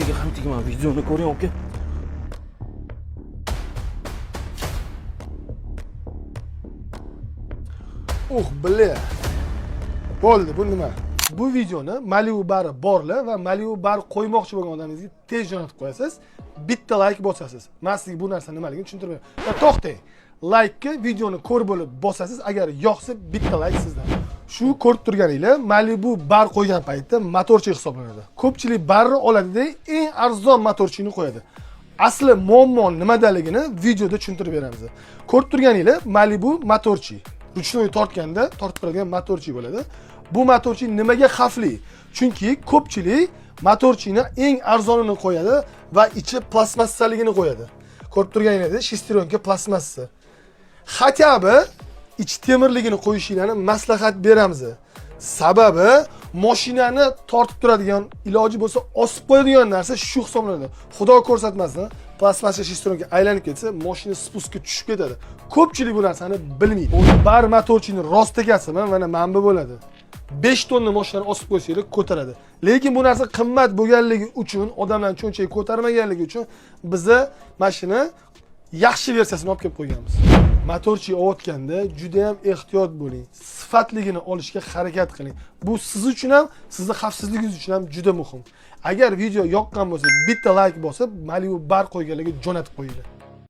Tagi ham tegma, videoni ko'ring, aka. Ух, бля. Bo'ldi, bu nima? Bu videoni Malibu bari borlar va Malibu bar qo'ymoqchi bo'lgan odamingizga tez jo'natib qo'yasiz. Bitta like bosasiz. Men sizga bu narsa nimaligini tushuntirib beraman. Va to'xtang. Like'ga videoni ko'rib bo'lib bosasiz, agar yoqsa bitta like sizdan. Shu ko'rib turganinglar Malibu bar qo'ygan paytda motorchi hisoblanadi. Ko'pchilik barni oladida eng arzon motorchini qo'yadi. Asli muammo nimadaligini videoda tushuntirib beramiz. Ko'rib turganinglar Malibu motorchi. Ручной tortganda tortib turadigan motorchi bo'ladi. Bu motorchi nimaga xavfli? Chunki ko'pchilik motorchini eng arzonini qo'yadi va ichi plastmassaligini qo'yadi. Ko'rib turganinglarda шестерёнка plastmassa. Хотя бы ichi temirligini qo'yishinglarni maslahat beramiz. Sababi mashinani tortib turadigan, iloji bo'lsa osib qo'yadigan narsa shu hisoblanadi. Xudo ko'rsatmasin, plastmassa шестерёнка aylanib ketsa, mashina спуск ga tushib ketadi. Ko'pchilik bu narsani bilmaydi. Bar motorchini rost ekasimi, mana bu bo'ladi. 5 tonna mashinani osib qo'ysanglar ko'taradi. Lekin bu narsa qimmat bo'lganligi uchun, odamlarning cho'ntagi ko'tarmaganligi uchun biza mashina yaxshi versiyasini olib kelib qo'yganmiz. Motorchi olayotganda juda ham ehtiyot bo'ling. Sifatligini olishga harakat qiling. Bu siz uchun ham, sizni xavfsizligingiz uchun ham juda muhim. Agar video yoqqan bo'lsa, bitta like bosib, Malibu bar qo'yganlarga jo'natib qo'yinglar.